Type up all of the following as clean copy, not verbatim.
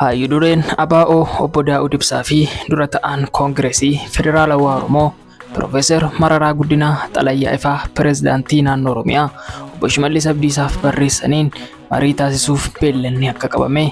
Hayyu dureen ABO obbo Daawud Ibsaa fi dura ta'aan Koongireesii Federaalawaa Oromoo Piroofeesar Mararaa Guddinaa xalayaa ifaa pireezidaantii naannoo Oromiyaa obbo Shimallis Abdiisaaf barreessaniin marii taasisuuf beellanni akka qabame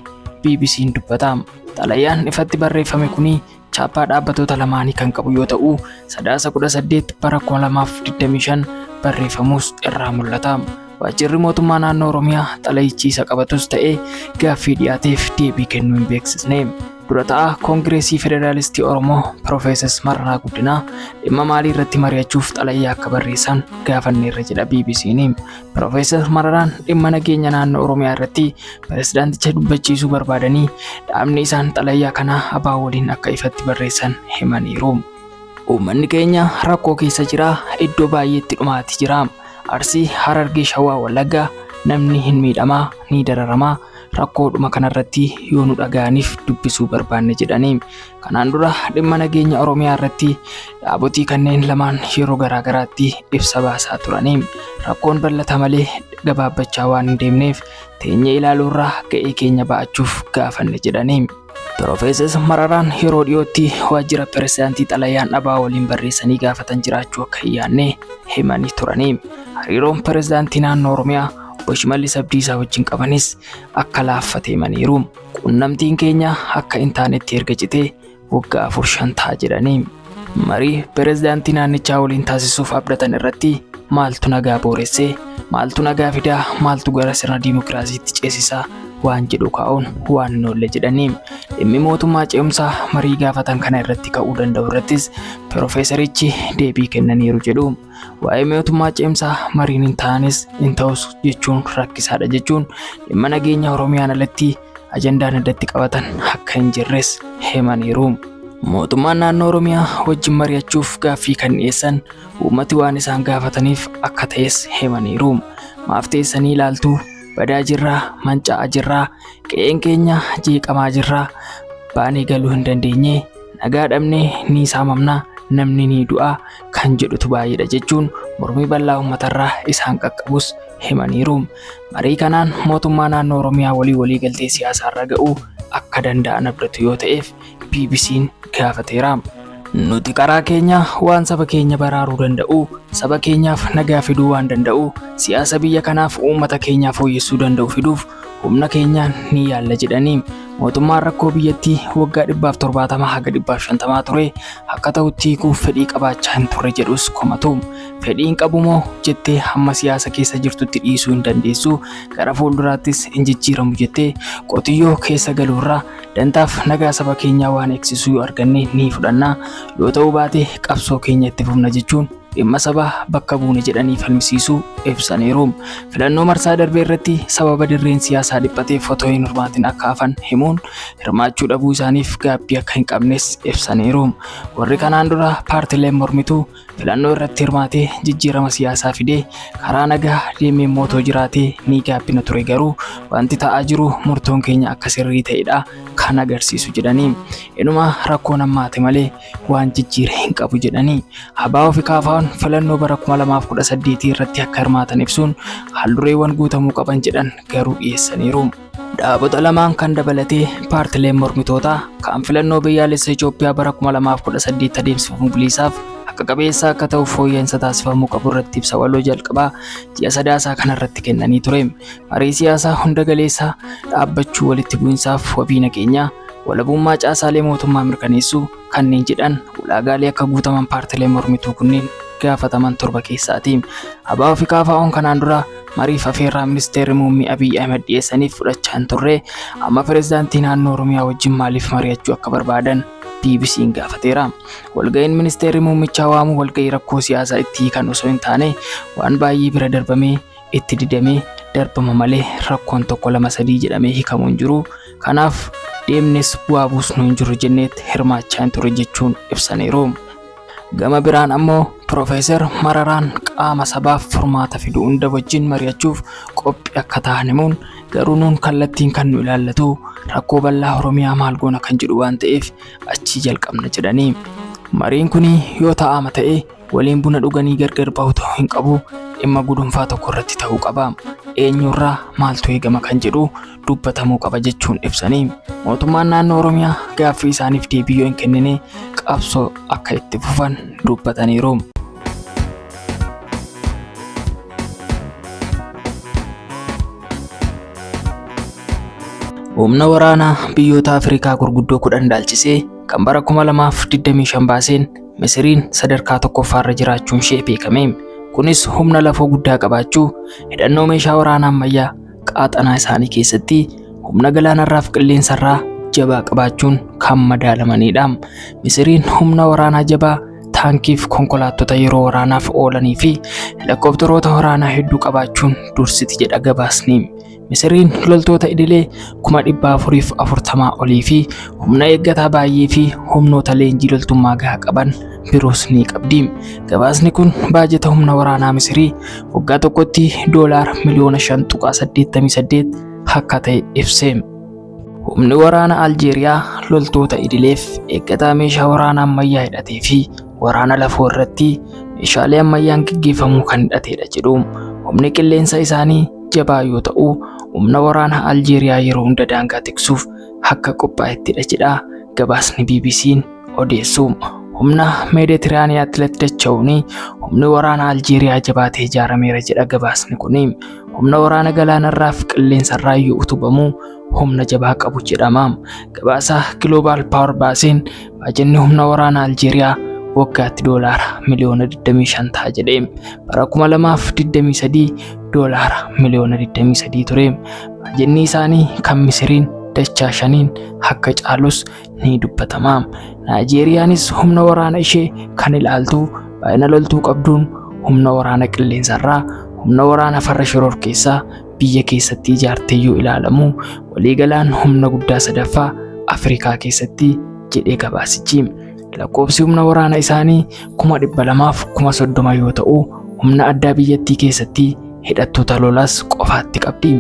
BBC'n dubbata. Xalayaan ifatti barreeffame kuni chaappaa dhaabbatoota lamaanii kan qabu yoo ta'u, Sadaasa 18 bara 2025 barreeffamuus irraa mul'ata. Waajjirri mootummaa naannoo Oromiyaa xalayichi isa qabatus ta'e gaaffii dhiyaateef deebii kennuu hin beeksisne. Dura ta'aa Koongireesii Federaalistii Oromoo Piroofeesar Mararaa Guddinaa dhimma maalii irratti mari'achuuf xalayaa akka barreessan gaafanneerra jedha BBC'n. Piroofeesar Mararaan dhimma nageenya naannoo Oromiyaa irratti pirezidaanticha dubbachiisuu barbaadanii dhaabni isaan xalayaa kana ABO waliin akka ifatti barreessan himaniiru. Uummanni keenya rakkoo keessa jira, iddoo baay'eetti dhumaati jira. Arsii, Harargee, Shawaa, Wallaggaa namni hin miidhamaa, ni dararamaa. Rakkoodhuma kanarratti yoo nu dhaga'aniif dubbisuu barbaanne jedhanii. Kanaan dura dhimma nageenya Oromiyaa irratti dhaabotii kanneen lamaan yeroo garaagaraatti ibsa baasaa turanii. Rakkoon bal'ata malee gabaabbachaa waan hin deemneef teenyee ilaaluurraa ga'ee keenya ba'achuuf gaafanne jedhanii. Piroofeesar Mararaan yeroo dhiyootti waajjira pirezidaantii xalayaan dhabaa waliin barreessanii gaafatan jiraachuu akka hin yaadne himanii turanii. Hariiroon pirezidaantii naannoo Oromiyaa obbo Shimallis Abdiisaa wajjin qabanis akka laaffate himaniiru. Quunnamtiin keenya akka hin taanetti erga citee waggaa 4-5 ta'a jedhanii. Marii pirezidaantii naannichaa waliin taasisuuf abdatan irratti maaltu nagaa booressee, maaltu nagaa fidaa, maaltu gara sirna diimokiraasiitti ceesisaa waan jedhu kaa'uun waan hin oolle jedhanii. Dhimmi mootummaa ce'umsaa marii gaafatan kana irratti ka'uu danda'u irrattis piroofeesarichi deebii kennaniiru jedhu. Waa'ee mootummaa ce'umsaa mariin hin taanes hin ta'us jechuun rakkisaadha jechuun dhimma nageenya Oromiyaan alatti ajandaan addatti qabatan akka hin jirres himaniiru. Mootummaan naannoo Oromiyaa wajjin mari'achuuf gaaffii kan dhiyeessan uummati waan isaan gaafataniif akka ta'es himaniiru. Maaf teessanii ilaaltu, badaa jirraa, manca'aa jirraa, qe'een keenya jeeqamaa jirraa, baanee galuu hin dandeenye, nagaa dhabnee ni saamamna, namni ni du'a kan jedhutu baay'eedha jechuun mormii bal'aa uummatarraa isaan qaqqabus himaniiru. Marii kanaan mootummaa naannoo Oromiyaa walii walii galtee siyaasaarra ga'uu akka danda'an abdatu yoo ta'eef BBC'n gaafateera. Nuti karaa keenya waan saba keenya baraaruu danda'u, saba keenyaaf nagaa fiduu waan danda'u, siyaasa biyya kanaaf uummata keenyaa fooyyessuu danda'u fiduuf humna keenyaan ni yaalla jedhanii mootummaan rakkoo biyyattii waggaa 170 haga 150 ture akka ta'utti hiikuuf fedhii qabaachaa hin turre jedhus komatu. Fedhii hin qabu moo jettee hamma siyaasa keessa jirtutti dhiisuu hin dandeessu, gara fuulduraattis hin jijjiiramu jettee qotiyyoo keessa galuurraa dantaaf nagaa saba keenyaa waan eegsisuu yoo arganne ni fudhanna, yoo ta'uu baate qabsoo keenya itti fufna jechuun dhimma sabaa bakka buune jedhanii falmisiisuu ibsaniiru. Filannoo marsaa darbee irratti sababa dirreen siyaasaa dhiphateef otoo hin hirmaatin akka hafan himuun hirmaachuu dhabuu isaaniif gaabbii akka hin qabnes ibsaniiru. Warri kanaan dura paartileen mormituu filannoo irratti hirmaatee jijjiirama siyaasaa fidee karaa nagaa deemee mootoo jiraatee ni gaabbina ture, garuu wanti ta'aa jiru murtoon keenya akka sirrii ta'edha kan agarsiisu jedhanii. Inuma rakkoon hammaate malee waan jijjiire hin qabu jedhanii. ABO fi KFO'n filannoo bara 2018 irratti akka hirmaatan ibsuun haaldureewwan guutamuu qaban jedhan garuu dhiyeessaniiru. Dhaabota lamaan kan dabalatee paartileen mormitootaa kan filannoo biyyaalessa Itoophiyaa bara 2018 adeemsifamu bilisaaf haqa qabeessa akka ta'u fooyya'insa taasifamuu qabu irratti ibsa waloo jalqabaa ji'a Sadaasaa kanarratti kennanii ture. Marii siyaasaa hunda galeessaa dhaabbachuu, walitti bu'insaaf wabii nageenyaa, walabummaa caasaalee mootummaa mirkaneessuu kanneen jedhan ulaagaalee akka guutaman paartileen mormituu kunneen gaafataman 7 keessaati. ABO fi KFO'n kanaan dura mariif afeerraa ministeerri muummee Abiy Ahmed dhiyeessaniif fudhachaa hin turre, amma pirezidaantii naannoo Oromiyaa wajjin maaliif mari'achuu akka barbaadan BBC'n gaafateera. Walga'iin ministeerri muummichaa waamu walga'ii rakkoo siyaasaa itti hiikan osoo hin taane waan baay'ee bira darbamee itti didamee darbama malee rakkoon 1 2 3 jedhamee hiikamu hin jiru. Kanaaf deemnes bu'aa buusnu hin jiru jenneetti hirmaachaa hin turre jechuun ibsaniiru. Gama biraan ammoo Piroofeesar Mararaan qaama sabaaf furmaata fidu hunda wajjin mari'achuuf qophii akka ta'an himuun garuu nuun kallattiin kan nu ilaallatu rakkoo bal'aa Oromiyaa maal goona kan jedhu waan ta'eef achii jalqabna jedhanii. Mariin kun yoo ta'ama ta'e waliin buna dhuganii gargar bahu ta'uu hin qabu, dhimma gudunfaa tokko irratti ta'uu qaba. Eenyurraa maaltu eegama kan jedhu dubbatamuu qaba jechuun ibsanii mootummaan naannoo Oromiyaa gaaffii isaaniif deebii yoo hin kennine qabsoo akka itti fufan dubbataniiru. Humna waraanaa biyyoota Afrikaa gurguddoo 10 ilaalchisee kan bara 2025 baaseen Misiriin sadarkaa tokkoffaarra jiraachuun ishee beekame. Kunis humna lafoo guddaa qabaachuu, hidhannoo meeshaa waraanaa ammayyaa qaaxanaa isaanii keessatti humna galaanarraa fi qilleensarraa jabaa qabaachuun kan madaalamanidha. Misiriin humna waraanaa jabaa taankii fi konkolaattota yeroo waraanaaf oolanii fi helikopteroota waraanaa hedduu qabaachuun dursiti jedha gabaasni. Misiriin loltoota idilee 440,000 olii fi humna eeggataa baay'ee fi humnoota leenjii loltummaa gahaa qaban biroos ni qabdi. Gabaasni kun baajata humna waraanaa Misirii waggaa tokkotti doolaara miliyoona 5.88 akka ta'e ibse. Humni waraana Aljeeriyaa loltoota idileef eeggataa meeshaa waraanaa ammayyaa hidhatee fi waraana lafoo irratti meeshaalee ammayyaan gaggeeffamuu kan hidhatedha jedhu. Humni qilleensa isaanii jabaa yoo ta'u, humna waraana Aljeeriyaa yeroo hunda daangaa tiksuuf akka qophaa'ettidha jedha gabaasni BBC'n odeessu. Humna Meeditiraaniyaatti dacha'uun humni waraana Aljeeriyaa jabaatee ijaarameera jedha gabaasni kun. Humna waraana galaanarraa fi qilleensarraa yoo utubamu humna jabaa qabu jedhama. Gabaasa Global Power baaseen baajanni humna waraana Aljeeriyaa waggaatti doolaara miliyoona 25 ta'a jedhee bara 2023 doolaara miliyoona 23 ture. Baajanni isaanii kan Misiriin dachaa shaniin akka caalus ni dubbatama. Naayijeeriyaanis humna waraana ishee kan ilaaltu baay'ina loltuu qabduun humna waraana qilleensarraa, humna waraana farra shororkeessaa biyya keessatti ijaartee yoo ilaalamu waliigalaan humna guddaa sadaffaa Afrikaa keessatti jedhee gabaasichi. Lakkoofsi humna waraana isaanii 230,000 yoo ta'u, humna addaa biyyattii keessatti hidhattoota lolaas qofaatti qabdi.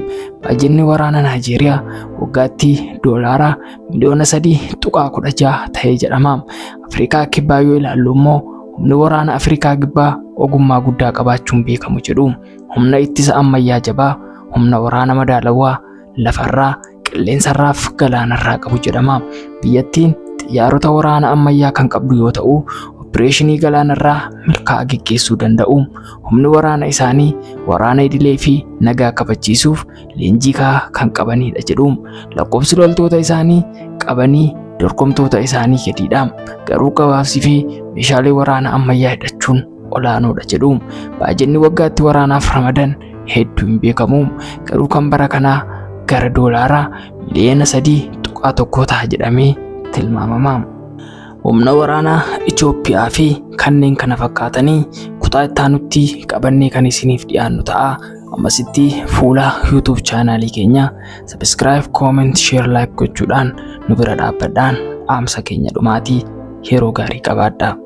Baajanni waraana Naayijeeriyaa waggaatti doolaara miliyoona 3.16 ta'ee jedhama. Afrikaa Kibbaa yoo ilaallu immoo humni waraana Afrikaa Kibbaa ogummaa guddaa qabaachuun beekamu jedhu. Humna ittisa ammayyaa jabaa, humna waraana madaalawaa lafarraa, qilleensarraa fi galaanarraa qabu jedhama. Biyyattiin xiyyaarota waraana ammayyaa kan qabdu yoo ta'u, opereeshinii galaanarraa milkaa'aa geggeessuu danda'u. Humni waraana isaanii waraana idilee fi nagaa kabachiisuuf leenjii gahaa kan qabanidha jedhu. Lakkoofsi loltoota isaanii qabanii dorgomtoota isaanii gadiidha. Garuu gabaabsii fi meeshaalee waraana ammayyaa hidhachuun olaanoodha jedhu. Baajanni waggaatti waraanaaf ramadan hedduu hin beekamu. Garuu kan bara kanaa gara doolaara miliyoona 3.1 ta'a jedhamee tilmaamama. Humna waraanaa Itoophiyaa fi kanneen kana fakkaatanii kutaa itti aanutti qabannee kan isiniif dhiyaannu ta'a. Ammasitti fuula YouTube chaanaalii keenya subscribe, comment, share, like gochuudhaan nu bira dhaabbadhaan dhaamsa keenya dhumaatii yeroo gaarii qabaadhaa.